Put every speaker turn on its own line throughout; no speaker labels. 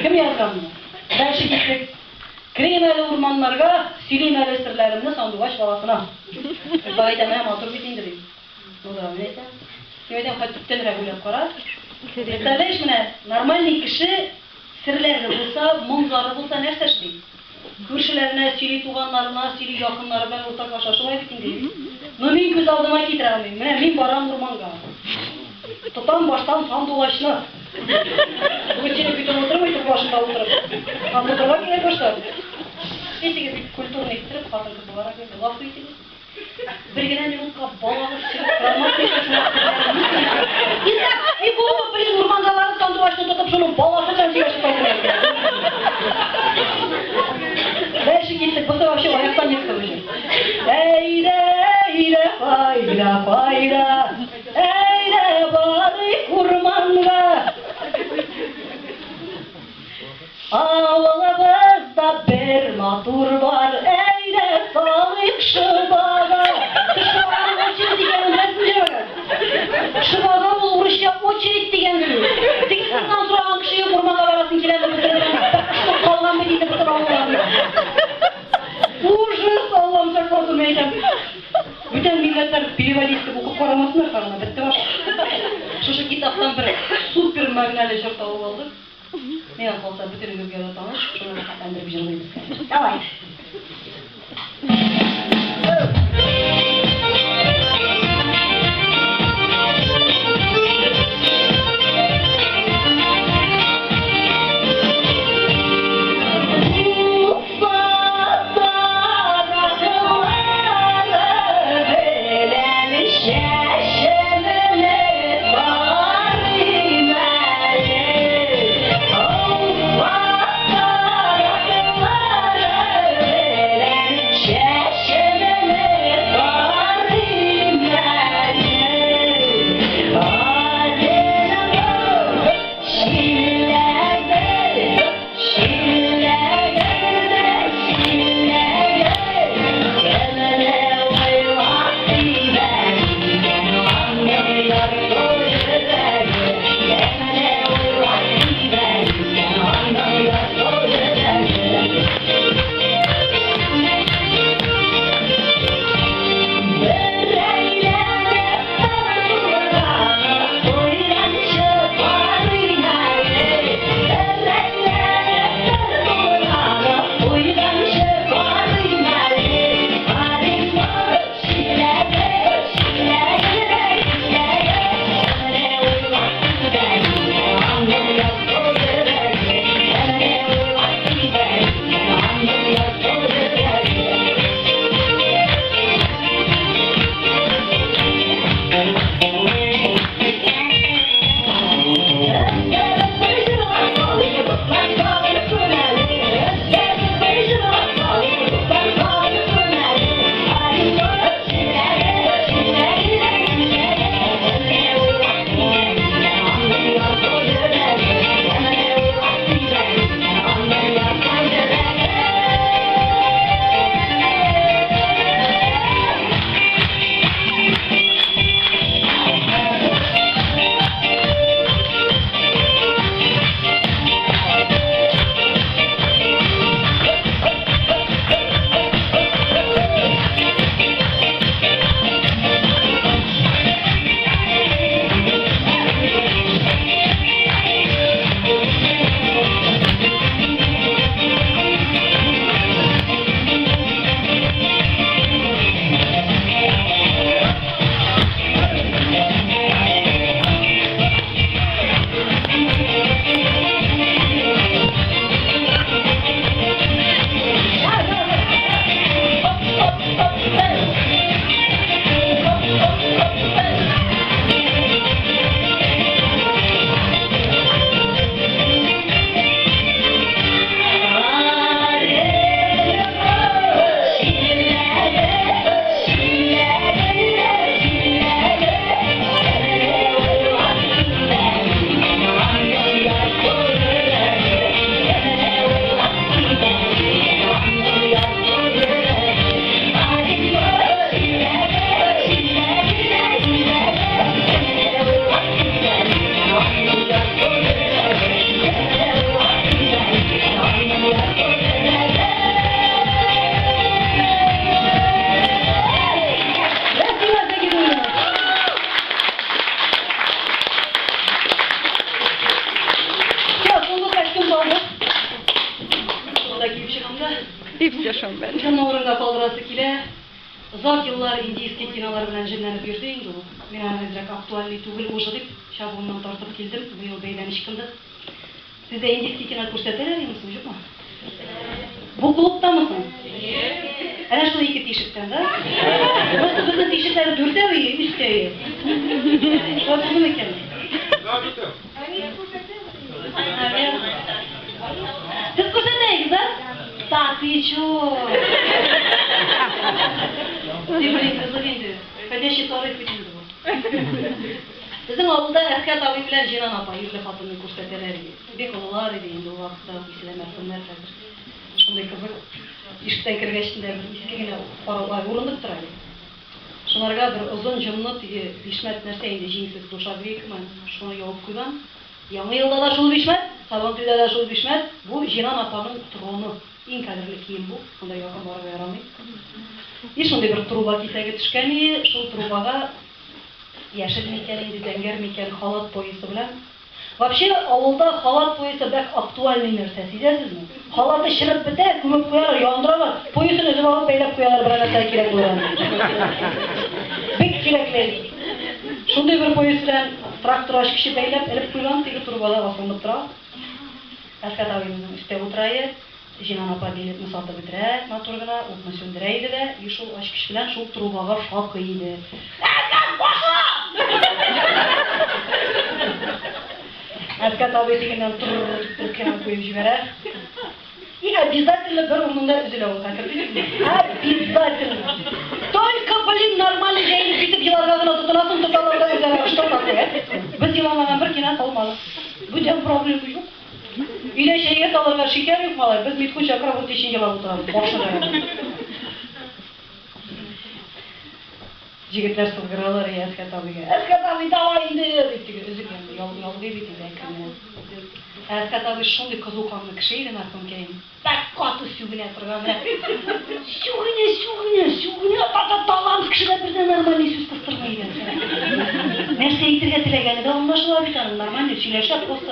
Кем язган моны? Дальше киттек. Керим әле урманнарга, сөйлим әле серләремне сандугач баласына. Бар әйтәм, менә матур бит инде, дим. Ну да, мин әйтәм. Мин әйтәм, хәтта төптәнрәк уйлап кара. Представляешь, менә нормальный кеше серләре булса, моң-зары булса нәрсә эшли? Күршеләренә сөйли, туганнарына сөйли, якыннары белән уртаклаша. Шулай бит инде. Но мин күз алдыма китерә алмыйм. Менә мин барам урманга. Тотам баштан сандугачны. Бүген сине көтеп утырмый, итеп башында утырып. Аны тотарга кирәк башта. Әйтегез бит, культурный иттереп, хатын-кыз буларак инде, гафу итегез. Бер генә минутка балагыз чыгып тора алмас микән шуңа Итак, и бу, блин, урманга барып сандугачны тотып, шуның баласы белән сөйләшеп кайтырга кирәк. Дальше киттек, бусы вообще аяктан екты уже. Әйдә, әйдә, файда, файда. Әйдә, барыйк урманга. Авылыбызда бер матур бар, әйдә салыйк шыбага. Шыбаганың очередь икәнен беләсезме, җәмәгать? Шыбага ул урысча очередь дигән сүз. Теге кыздан сораган кеше юк, урманга барасың киләме, бөтен калган бит инде бөтен авылларны. Ужас, Аллам сакласын, әйтәм. Бүтән милләтләр переводить итеп укып карамасыннар тагын, бетте баш. Шушы китаптан бер супер мәгънәле җыр табып алдык. Миңа калса, бөтенегезгә дә таныш, шуны рәхәтләндереп җырлыйбыз хәзер. Давай!
И все шомбән.
Үземне урында калдырасы килә. Озак еллар индийский кинолар белән җенләнеп йөрде инде ул. Мин аны әзрәк актуальный түгел уже дип, чабуыннан тартып килдем. Быел бәйдән ычкындык. Сездә индийский кино күрсәтәләр имесме, юкмы? Бу клубтамы соң? Әнә шул ике тишектән, да? Просто безнең тишекләр дүртәү и өчтәү. Шулай булдымы икән? Сез күрсәтәгез, да? Да, ты чё? Ты, блин, кызык инде. Ходящий тарих бит инде бу. Безнең авылда Әсхәт абый белән Җинан апа ирле хатынны күрсәтәләр иде. Бик олылар иде инде ул вакытта, исә мәрхүмнәр хәзер. Шундый кызык. Ишектән кергәч тә бер иске генә карау урындык тора иде. Шуларга бер озын җонлы теге бишмәт нәрсә инде җиңсез душегрейкамы, шуны ябып куйган. Яңа елда да шул бишмәт, Сабантуйда да шул бишмәт. Бу Җинан апаның троны. Иң кадерле кием бу. Монда якын барырга ярамый. И шундый бер труба кисәге төшкән и, шул трубага яшел микән инде, зәңгәр микән халат поясы белән. Вообще авылда халат поясы бик актуальный нәрсә, сизәсезме? Халаты чырып бетә, күмеп куялар, яндыралар, поясын өзеп алып бәйләп куялар, берәр нәрсә кирәк булыр аны. Бик кирәкле. Шундый бер пояс белән трактор ачкычы бәйләп элеп куйган, теге трубада асылынып тора. Әсхәт абыебызның өстә утыра иде. Җинан апа билетны сатып бетерә, матур гына, утны сүндерә иде дә, и шул ачкыч белән шул трубага шакый иде. Әсхәт, башла! Әсхәт абый тегеннән трррр дип бер куеп җибәрә. И обязательно бер урынында өзелә ул, хәтерлисезме? Обязательно. Только, блин, нормально җәелеп китеп еларга гына тотынасың, тоталар да үзләре. Что такое? Без еламаган бер кино калмады. Бүтән проблема юк. Өйдә чәйгә салырга шикәр юк, малай. Без Митхун Чакрабурти өчен елап утырабыз. Башына. Җегетләр сызгыралар и Әсхәт абыйга. Әсхәт абый, давай инде! Дип теге өзек инде, ялгый бит инде әкрен генә. Әсхәт абый шундый кызу канлы кеше иде мәрхүмкәем. Бик каты сүгенә торган. Менә сүгенә, сүгенә, сүгенә, тата талант кешегә бер дә нормальный сүз кыстырмый иде. Нәрсә әйтергә теләгәне дә аңлашыла бит аның, нормальный сөйләшә, просто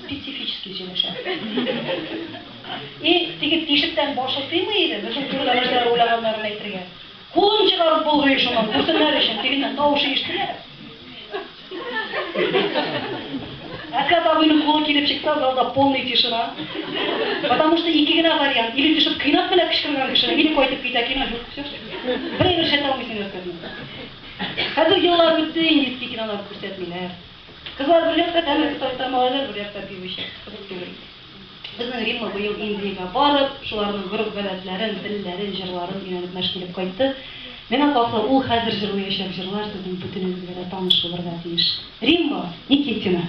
специфический сөйләшә. И теге тишектән башы сыймый иде, безнең турыда нәрсәләр уйлаганнарын әйтергә. Кулын чыгарып болгый шуннан, күрсеннәр өчен, тегеннән тавышы ишетелә. Әсхәт абыйның кулы килеп чыкса, залда полный тишина. Потому что ике генә вариант. Или төшеп кыйнап менә кычкырган кешене, или кайтып китә кино юк, все. Бер әйбер эшләтә алмыйсың Әсхәтне. Хәзер еллар үтте, индийский кинолар күрсәтмиләр. Кызлар бер якта тәмәке тарта, малайлар бер якта пиво эчә. Кызык түгел. Безнең Римма быел Индиягә барып, шуларның гореф-гадәтләрен, телләрен, җырларын өйрәнеп мәш килеп кайтты. Миңа калса, ул хәзер җырлыячак җырлар сезнең бөтенегезгә дә таныш булырга тиеш. Римма Никитина.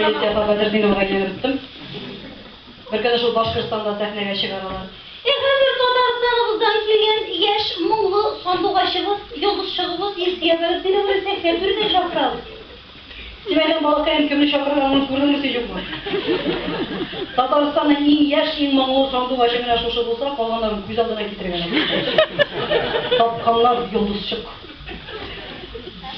Илсөя апа Бәдертдиновага әйләнеп беттем. Бер көнне шул Башкортстанда сәхнәгә чыгаралар.
Ә хәзер Татарстаныбыздан килгән яшь, моңлы сандугачыбыз, йолдызчыгыбыз Илсөя
Бәдертдинованы сәхнә түренә чакырабыз. Син әйтәм, балакаем, кемне чакырганын күрдеңме син, юкмы? Татарстанның иң яшь, иң моңлы сандугачы менә шушы булса, калганнарын күз алдына китергән. Тапканнар йолдызчык.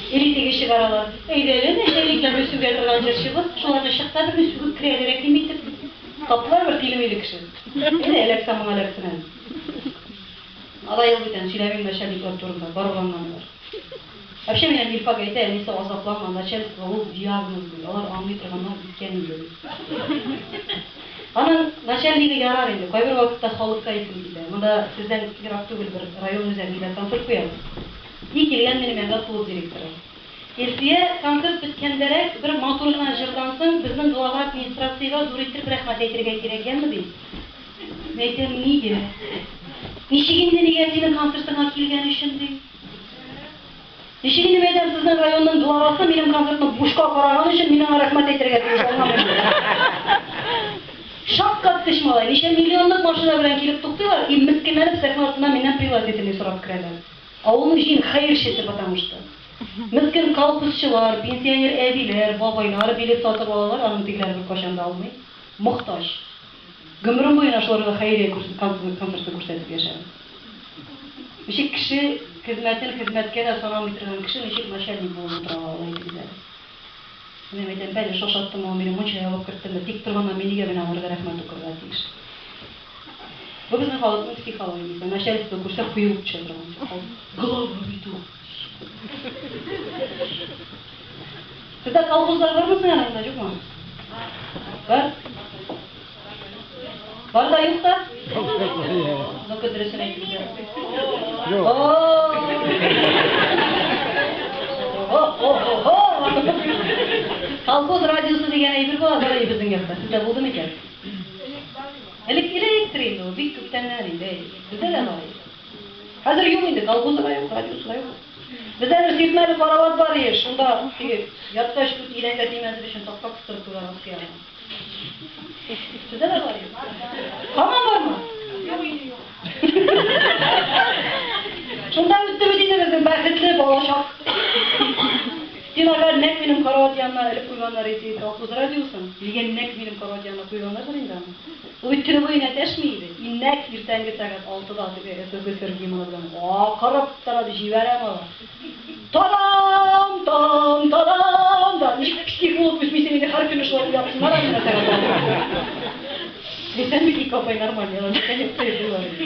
Или теге чыгаралар. Әйдә әле, начальникларны сүгә торган җырчыбыз, шуларны чыкта берне сүгеп керә әле рәхим итеп.
Таптылар бер тиле-миле кеше. Әйдә, эләксә моңа эләксен әле. Алай юк икән, сөйләмим начальниклар турында, барыбер аңламыйлар. Вообще минем Илфак әйтә, әнисе азапланма, начальство ул диагноз ди, алар аңлый торганнар беткән инде ди. Аның начальнигы ярар инде, кайбер вакытта халыкка исем китә. Монда сездән ерак түгел бер район үзәгендә концерт куябыз. И килгән минем янга клуб директоры. Илсөя, концерт беткәндәрәк, бер матур гына җырдан соң, безнең глава администрациягә зур иттереп рәхмәт әйтергә кирәк, яме, ди. Мин әйтәм, нигә? Ничек инде нигә, синең концертыңа килгән өчен, ди. Ничек инде, мин әйтәм, сезнең районның главасы минем концертны бушка караган өчен мин аңа рәхмәт әйтергә тиеш, аңламыйм. Шаккаткыч малай, ничә миллионлык машина белән килеп туктыйлар и мескенләнеп сәхнә артыннан миннән пригласительный сорап керәләр. Авылның җыен хәерчесе потому что. Мескен колхозчылар, пенсионер әбиләр, бабайлар билет сатып алалар, аның тегеләре беркайчан да алмый. Мохтаҗ. Гомерем буена шуларга хәйрия концерты күрсәтеп яшәдем. Ничек кеше хезмәтен хезмәткә дә санамый торган кеше ничек начальник булып утыра ала алай әйтегез әле. Менә әйтәм, бәлеш ашаттымы ул мине, мунча ягып керттеме, тик торганнан мин нигә менә аңарга рәхмәт укырга тиеш? Бу безнең халыкның психологиясе. Начальство күрсә коелып төшә торган. Голова бит ул. Сездә колхозлар бармы соң әле монда, юкмы? Бар? Бар да юк та? Ну-ка дөресен әйтегез.
Юк.
О-о-о-о! Колхоз радиосы дигән әйбер була, бар безнең якта. Сездә булды микән? Элек электр инде ул, бик күптәннән инде. Бездә дә бар иде. Хәзер юк инде, колхозы да юк, радиосы да юк. Бездә бер сиртмәле карават бар иде, шунда теге яткач күт идәнгә тимәсен өчен такта кыстырып куйган аскы ягына. Сездә дә бар иде? Һаман бармы?
Юк инде, юк.
Шунда үтте бит инде безнең бәхетле балачак. Стенага нәкъ минем карават янына элеп куйганнар иде колхоз радиосын. Нигә нәкъ минем карават янына куйганнардыр инде аны? Ул бит төне буена дәшми иде. И нәкъ иртәнге сәгать 6-да теге СССР гимны белән акырып тора ди, җибәрәм ала. Та-дам, там, та-дам, да. Ничек псих булып үсмисең инде, һәр көнне шулай уятсыннар аны менә сәгать 6-да. Дисәм бит, ике апай нормальный, алар наконец-то йоклыйлар инде.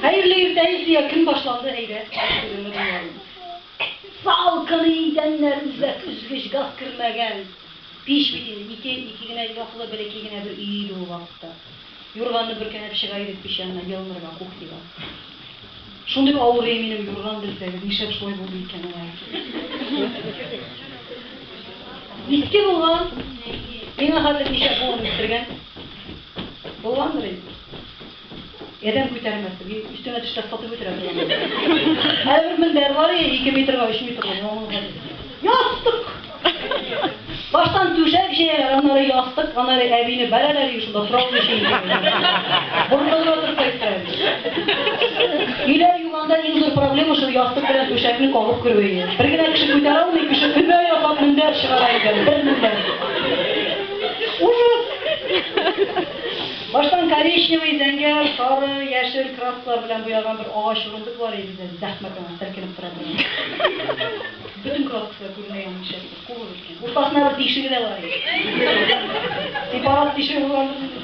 Хәерле иртә, Илсөя, көн башланды, әйдә, сүзеңне тыңлармын. Салкын идәннәр үзәк өзгеч газ кермәгән. Пич бит инде, ике, ике генә яклы бәләкәй генә бер өй иде ул вакытта. Юрганны бөркәнеп чыга идек пич янына, елынырга, кухняга. Шундый авыр иде минем юрган, белсәгез, нишләп шулай булды икән алай? Иске булган, миңа хәтле ничә буын үстергән. Булгандыр инде. Адәм күтәрмәслек, өстеңә төшсә сатып үтерә торган. Әле бер мендәр бар иде, 2 метрга 3 метр. Ястык! Баштан түшәк җәяләр, аннары ястык, аннары әбине бәрәләр и шунда тора алмыйча инде. Борынына торып кайтты әби. Өйләр юганда иң зур проблема шул ястык белән түшәкне кагып керү иде. Бер генә кеше күтәрә алмый, кеше өмә ясап мендәр чыгара икән, бер мендәр. Ужас! Баштан коричневый, зәңгәр, сары, яшел краскалар белән буялган бер агач урындык бар иде бездә, зәхмәт аңа селкенеп тора торган. Бөтен краскасы да күренә яңа нишләптер, кубып беткән. Уртасында бер тишеге дә бар иде. Сепарат тишеге булгандыр инде.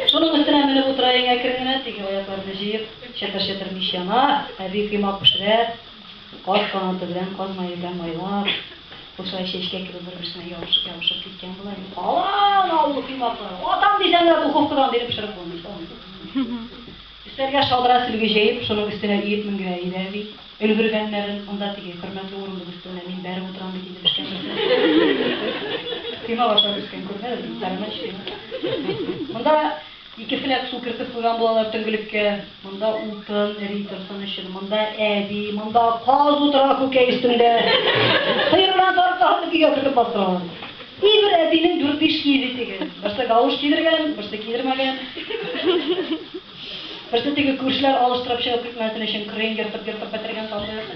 Шуның өстенә менеп утыра иң әкрен генә, теге аякларны җыеп, чытыр-чытыр мич яна, әби коймак пешерә, каз канаты белән, каз мае белән майлап, ул шулай чәчкә кебек бер-берсенә ябышып-ябышып киткән була инде. Калын авыл коймаклары. Атам дисәң дә духовкадан биреп пешереп булмый. Өстәлгә шадра сөлге җәеп, шуның өстенә өеп менгерә иде әби. Өлгергәннәрен, монда теге хөрмәтле урындык өстенә мин бәреп утырам бит инде пешкән берсен. Коймак ашап үскән күрмәдем, сәламәт чөй. Монда Ике фляг су кертеп куйган булалар төнгелеккә. Монда утын эри торсын өчен, монда әби, монда каз утыра күкәй өстендә. Сыер белән сарык та хәтле өйгә кертеп бастыралар. И бер әбинең дүрт-биш киез итеге. Берсе галуш кидергән, берсе кидермәгән. Берсе теге күршеләр алыштырып чыгып китмәсен өчен кырыен ертып-ертып бетергән сандык.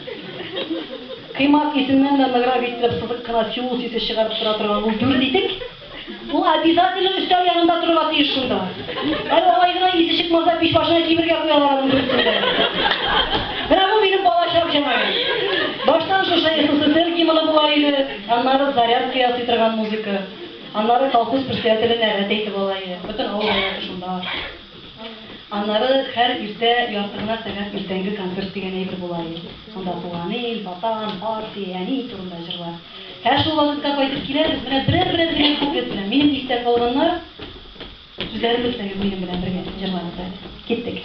Кыймак исеннән дә ныграк иттереп сызык кына силус исе чыгарып тора торган ул дүрт итек. Ул обязательно өстәл янында торырга тиеш шунда. Әле алай гына исе чыкмаса, пич башына кибергә куялар аның дүртесен дә. Менә бу минем балачак, җәмәгать. Баштан шушы СССР гимны була иде, аннары зарядка ясый торган музыка, аннары колхоз председателе нәрәт әйтеп ала иде. Бөтен авыл халкы шунда. Аннары һәр иртә ярты гына сәгать иртәнге концерт дигән әйбер була иде. Анда Туган ил, Ватан, партия, әни турында җырлар. Һәр шул вакытка кайтып киләбез, менә берәр-берәр генә куплет белән. Минем истә калганнар, сүзләрен белсәгез, минем белән бергә җырлагыз әле. Киттек.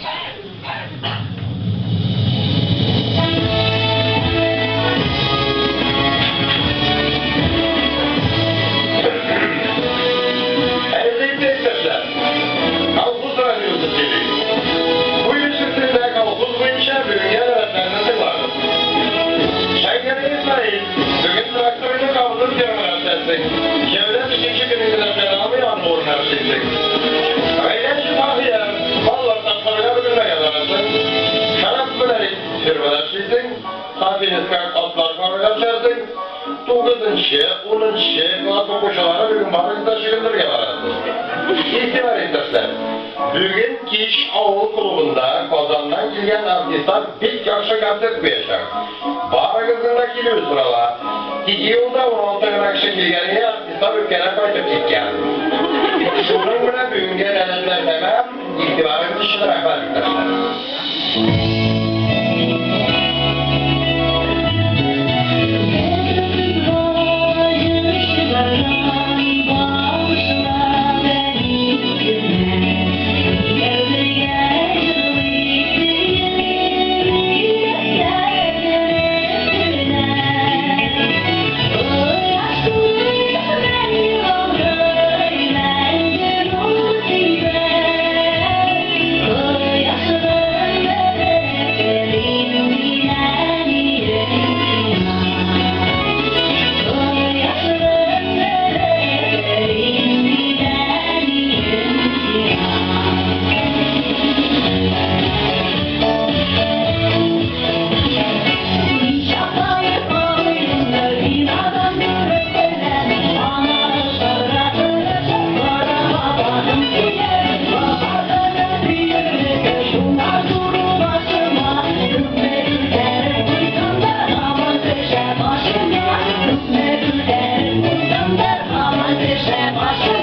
Хәерле иртә, иптәшләр! Колхоз радиосы сөйли. Бу колхоз буенча бүгенге әләмәтләрне тыңлагыз. Шәйгәрәй Исмәил, бүген тракторыңны кабызып фермага эшләтсең. Җәүдәт өченче көн инде дәфтәр алмый, аны урынына эшлисең. Гайрәт Шаһияр, балалар тапшырырга Бөгелмәгә барасың. Шәрәф Мөнәрит, фермада эшлисең. Сафин Исхак атлар карарга төшәсең. Тугызынчы, унынчы класс укучылары бүген барыгыз да чөгендергә барасыз. Игътибар иптәшләр! Бүген кич авыл клубында Казаннан килгән артистлар бик яхшы концерт куячак. Барыгызның да килүе сорала. Тик юлда 16 гына кеше килгән иде, артистлар үткәнә кайтып киткән. Шуның белән бүгенге рәтләр тәмам. Игътибарыгыз өчен рәхмәт, иптәшләр.
Aman